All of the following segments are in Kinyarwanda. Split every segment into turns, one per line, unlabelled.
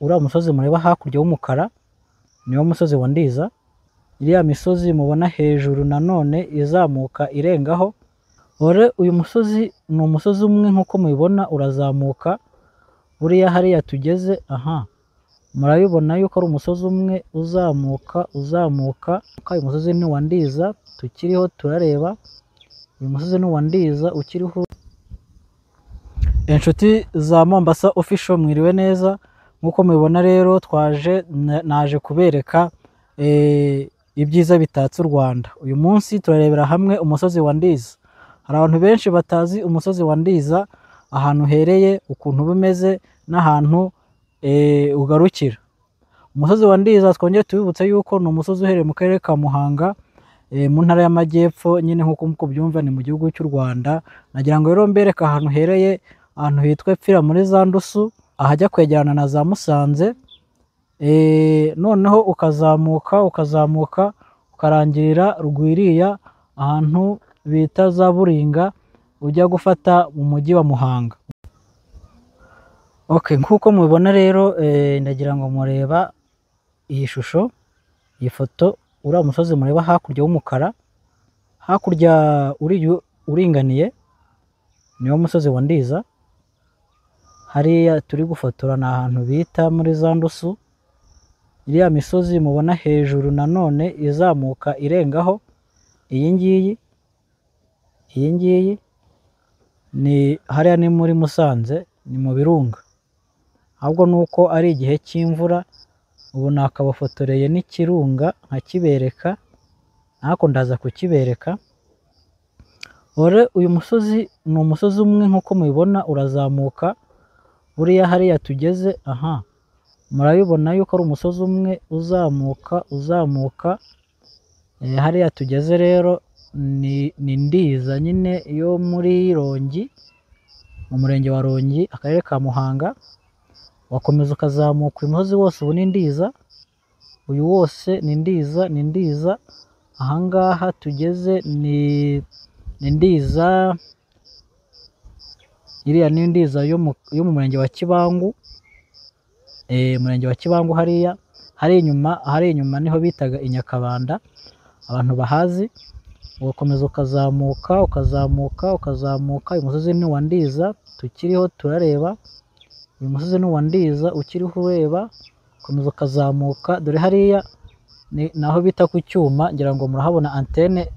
Uriya musozi mureba hakurya w'umukara niwo musozi wa Ndiza. Iriya misozi mubona hejuru nanone izamuka irengaho. Ore uyu musozi ni umusozi umwe nk'uko mubibona urazamuka. Buriya hariya tugeze, aha murabibona yuko ari umusozi umwe uzamuka uzamuka. Uyu musozi ni uwa Ndiza tukiriho turareba. Uyu musozi ni uwa Ndiza ukiriho. Inshuti za Mombasa Official, mwiriwe neza. Nk'uko mubibona rero twaje, naje kubereka ibyiza bitatse u Rwanda. Uyu munsi turarebera hamwe umusozi wa Ndiza. Hari abantu benshi batazi umusozi wa Ndiza, ahantu uhereye, ukuntu uba umeze n'ahantu ugarukira. Umusozi wa Ndiza twongere tubibutse yuko ni umusozi uherereye mu karere ka Muhanga, mu ntara y'Amajyepfo nyine, nk'uko mubyumva ni mu gihugu cy'u Rwanda. Nagira ngo rero mbereke ahantu uhereye, ahantu hitwa Epfira muri za Ndusu, ahajya kwegerana na za Musanze. Noneho ukazamuka ukazamuka ukarangirira Rwiriya, ahantu bita za Buringa, ujya gufata mu mujyi wa Muhanga. Okay, nk'uko mubibona rero, ndagira ngo mureba iyi shusho, iyi foto. Uriya musozi mureba hakurya w'umukara, hakurya uringaniye, niwo musozi wa Ndiza. Hariya turi gufotora ni ahantu bita muri za Ndusu. Iriya misozi mubona hejuru nanone izamuka irengaho, iyi ngiyi, iyi ngiyi ni hariya ni muri Musanze, ni mu birunga. Ahubwo nuko ari igihe cy'imvura, ubu nakabafotoreye n'ikirunga nkakibereka, ariko ndaza kukibereka. Ore uyu musozi ni umusozi umwe nk'uko mubibona urazamuka. Buriya hariya tugeze, aha murabibona yuko ari umusozi umwe uzamuka uzamuka. Hariya tugeze rero ni Ndiza nyine yo muri Rongi, mu murenge wa Rongi, akarere ka Muhanga. Wakomeza ukazamuka, uyu musozi wose ubu ni Ndiza, uyu wose ni Ndiza, ni Ndiza. Ahangaha tugeze ni Ndiza, iriya ni Ndiza yo mu murenge wa Kibangu, murenge wa Kibangu hariya. Hari inyuma, hari inyuma niho bitaga i Nyakabanda, abantu bahazi. Ugakomeza ukazamuka ukazamuka ukazamuka. Uyu musozi ni uwa Ndiza tukiriho turareba. Uyu musozi ni uwa Ndiza ukiriho ureba, ukomeza ukazamuka. Dore hariya ni naho bita ku cyuma, ngira ngo murahabona antene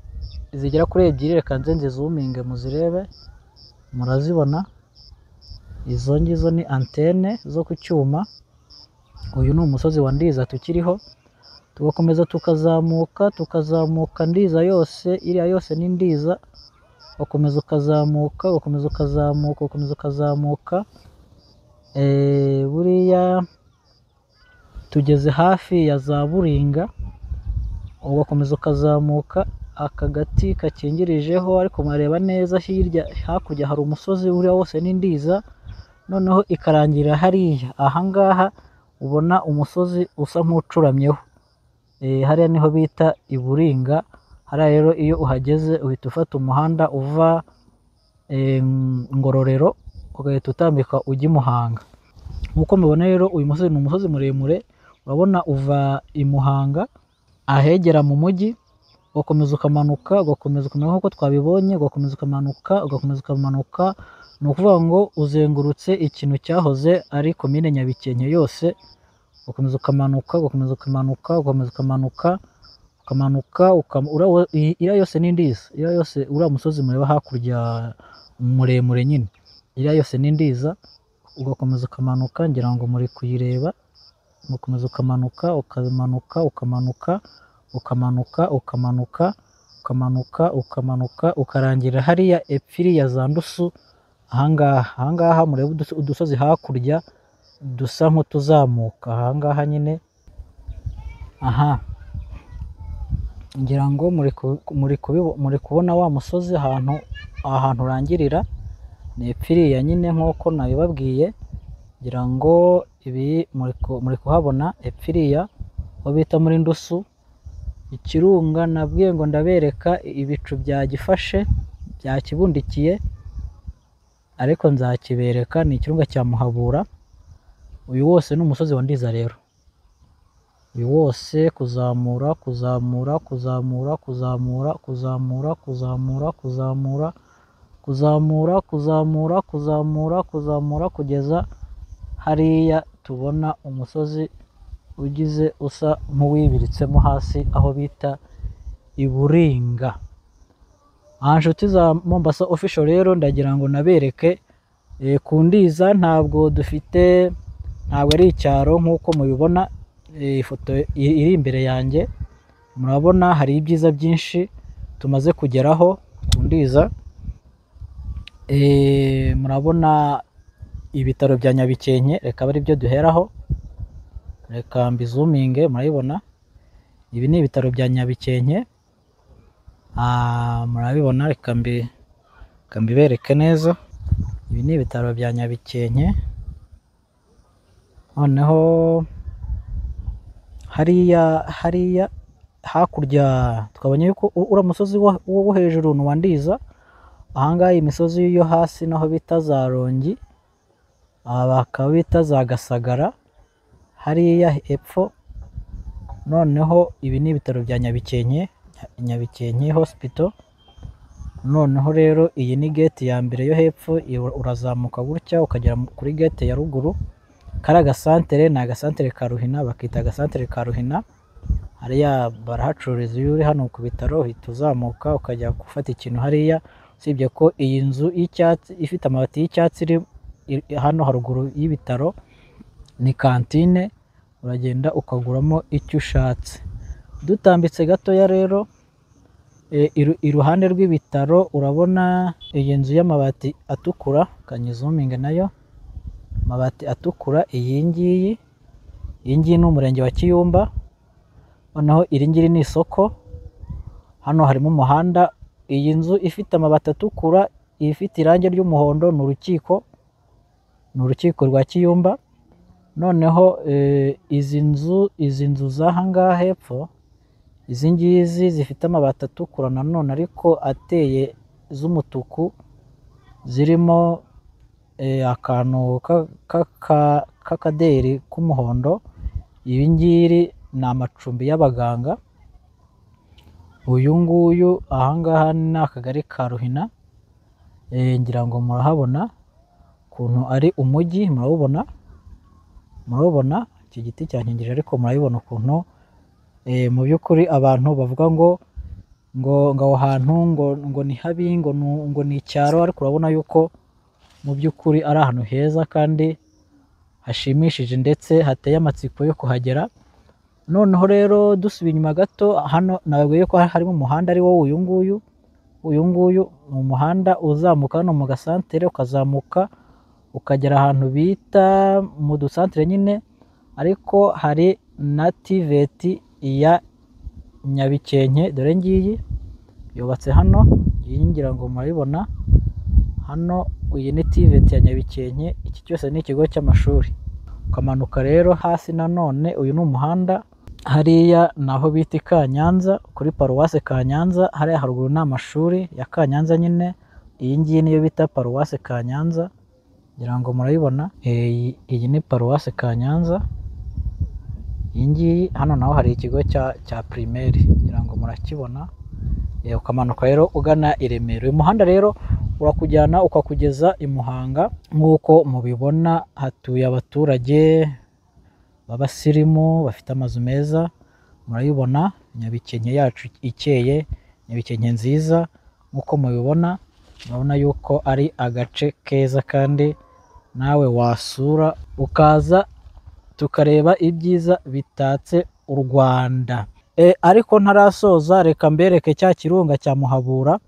zigera kuri ebyiri. Reka nze nzizuminge muzirebe, murazibona. Izo ngizo ni antene zo ku cyuma. Uyu ni umusozi wa Ndiza tukiriho. Tugakomeza tukazamuka tukazamuka, Ndiza yose, iriya yose ni Ndiza. Ugakomeza ukazamuka ugakomeza ukazamuka ugakomeza ukazamuka. Buriya tugeze hafi ya za Buringa. Ugakomeza ukazamuka, aka gati gakingirijeho, ariko murareba neza hirya hakurya hari umusozi, uriya wose ni Ndiza. Noneho ikarangira hariya ahangaha ubona umusozi usa nk'ucuramyeho. Hariya niho bita i Buringa. Hariya rero iyo uhageze uhita ufata umuhanda uva Ngororero, ugahita utambika ujya i Muhanga. Nk'uko mubibona rero uyu musozi ni umusozi muremure, urabona uva i Muhanga ahegera mu mujyi, ugakomeza ukamanuka, ugakomeza ukamanuka nk'uko twabibonye, ugakomeza ukamanuka, ugakomeza ukamanuka. Ni ukuvuga ngo uzengurutse ikintu cyahoze ari komine Nyabikenke yose. Ugakomeza ukamanuka, ugakomeza ukamanuka, ugakomeza ukamanuka, ukamanuka, iriya yose ni Ndiza. Iriya yose, uriya musozi mureba hakurya muremure nyine, iriya yose ni Ndiza. Ugakomeza ukamanuka, ngira ngo muri kuyireba. Ugakomeza ukamanuka ukamanuka ukamanuka ukamanuka ukamanuka ukamanuka ukamanuka, ukarangira hariya epfiri ya za Ndusu. Ahangaha, ahangaha mureba udusozi hakurya dusa nk'utuzamuka ahangaha nyine. Aha ngira ngo muri kubona wa musozi ahantu, ahantu urangirira ni epfiriya nyine nk'uko nabibabwiye. Ngira ngo ibi muri kuhabona epfiriya aho bita muri Ndusu. Ikirunga nabwiye ngo ndabereka ibicu byagifashe byakibundikiye, ariko nzakibereka. Ni ikirunga cya Muhabura. Uyu wose ni umusozi wa Ndiza rero, uyu wose kuzamura kuzamura kuzamura kuzamura kuzamura kuzamura kuzamura kuzamura kuzamura kuzamura kuzamura kugeza hariya tubona umusozi ugize usa nk'uwibiritsemo hasi aho bita Iburinga. Aha nshuti za Mombasa Official rero ndagira ngo nabereke ku Ndiza ntabwo dufite, ntabwo ari icyaro nk'uko mubibona. Ifoto iri imbere yanjye murabona hari ibyiza byinshi tumaze kugeraho ku Ndiza. Murabona ibitaro bya Nyabikenke, reka abe aribyo duheraho, reka mbizuminge murabibona. Ibi ni ibitaro bya Nyabikenke, murabibona, reka mbibereke neza. Ibi ni ibitaro bya Nyabikenke. Noneho hariya hakurya twabonye yuko uriya musozi wo hejuru ni uwa Ndiza. Ahangaha iyi misozi yo hasi naho bita za Rongi, aha bakaba bita za Gasagara hariya hepfo. Noneho ibi ni ibitaro bya Nyabikenke, Nyabikenke Hospital. Noneho rero iyi ni gate ya mbere yo hepfo, urazamuka gutya ukagera kuri gate ya ruguru. Kari agasantere, ni agasantere ka Ruhina, bakita agasantere ka Ruhina. Hariya barahacururiza, iyo uri hano ku bitaro uhita uzamuka ukajya gufata ikintu hariya. Usibye ko iyi nzu y'icyatsi ifite amabati y'icyatsi iri hano haruguru y'ibitaro ni kantine, uragenda ukaguramo icyo ushatse. Dutambitse gatoya rero iruhande rw'ibitaro urabona iyi nzu y'amabati atukura, kanyizuminge nayo amabati atukura, iyi ngiyi ni umurenge wa Kiyumba. Noneho iri ngiri ni isoko, hano harimo umuhanda. Iyi nzu ifite amabati atukura ifite irangi ry'umuhondo ni urukiko, ni urukiko rwa Kiyumba. Noneho izi nzu z'aha ngaha hepfo, izi ngizi zifite amabati atukura nanone ariko ateye z'umutuku, zirimo akantu k'akaderi k'umuhondo. Ibi ngiri ni amacumbi y'abaganga. Uyu nguyu aha ngaha ni akagari ka Ruhina, ngira ngo murahabona ukuntu ari umujyi, murabubona, murabubona iki giti cyankingije, ariko murabibona ukuntu mu by'ukuri abantu bavuga ngo ngo aho hantu ngo ni habi, ngo ni icyaro, ariko urabona yuko mu by'ukuri ari ahantu heza kandi hashimishije ndetse hateye amatsiko yo kuhagera. Noneho rero dusubiye inyuma gato, hano nababwiye ko harimo umuhanda ari wo uyu nguyu. Uyu nguyu ni umuhanda uzamuka hano mu gasantere, ukazamuka ukagera ahantu bita mu dusantere nyine, ariko hari na tiveti ya Nyabikenke, dore ngiyi yubatse hano, iyi ngira ngo murayibona hano, iyi ni tiveti ya Nyabikenke. Iki cyose ni ikigo cy'amashuri. Ukamanuka rero hasi nanone, uyu ni umuhanda, hariya naho bita Kanyanza, kuri paruwase Kanyanza, hariya haruguru ni amashuri ya Kanyanza nyine. Iyi ngiyi niyo bita paruwase Kanyanza, ngira ngo murayibona. Iyi ni paruwase Kanyanza iyi ngiyi. Hano naho hari ikigo cya primaire, ngira ngo murakibona. Ukamanuka rero ugana i Remera. Uyu muhanda rero urakujyana ukakugeza i Muhanga. Nk'uko mubibona hatuye abaturage b'abasirimu bafite amazu meza, murayibona Nyabikenke yacu ikeye, Nyabikenke nziza. Nk'uko mubibona murabona yuko ari agace keza kandi nawe wasura ukaza tukareba ibyiza bitatse u Rwanda. Ariko ntarasoza, reka mbereke cya kirunga cya Muhabura.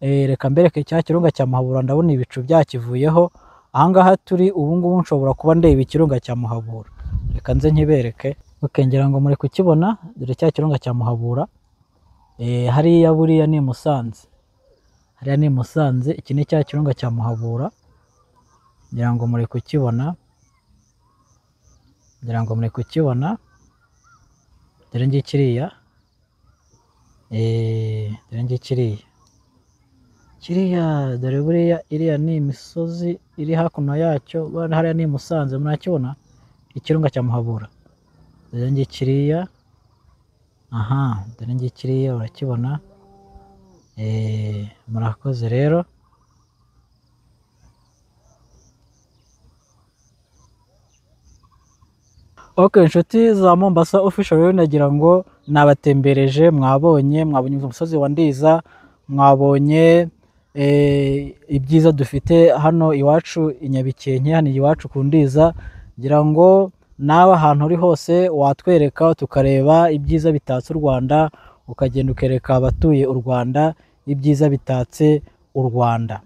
Reka mbereke cya kirunga cya Muhabura, ndabona ibicu byakivuyeho. Ahangaha turi ubu ngubu nshobora kuba ndeba ikirunga cya Muhabura, reka nze nkibereke. Okay, ngira ngo muri kukibona, dore cya kirunga cya Muhabura. Hariya buriya ni Musanze, hariya ni Musanze. Iki ni cya kirunga cya Muhabura, ngira ngo muri kukibona, ngira ngo muri kukibona. Dore ngikiriya, dore ngikiriya kiriya, dore buriya iriya ni imisozi iri hakuno yacyo, hariya ni Musanze, murakibona. Ikirunga cya Muhabura. Dore ngikiriya, aha, dore ngikiriya urakibona. Murakoze rero. Ok, inshuti za Mombasa Official rero nagira ngo nabatembereje, mwabonye umusozi wa Ndiza, mwabonye ibyiza dufite hano iwacu i Nyabikenke, hano iwacu ku Ndiza. Ngira ngo nawe ahantu uri hose watwereka tukareba ibyiza bitatse u Rwanda, ukagenda ukereka abatuye u Rwanda ibyiza bitatse u Rwanda.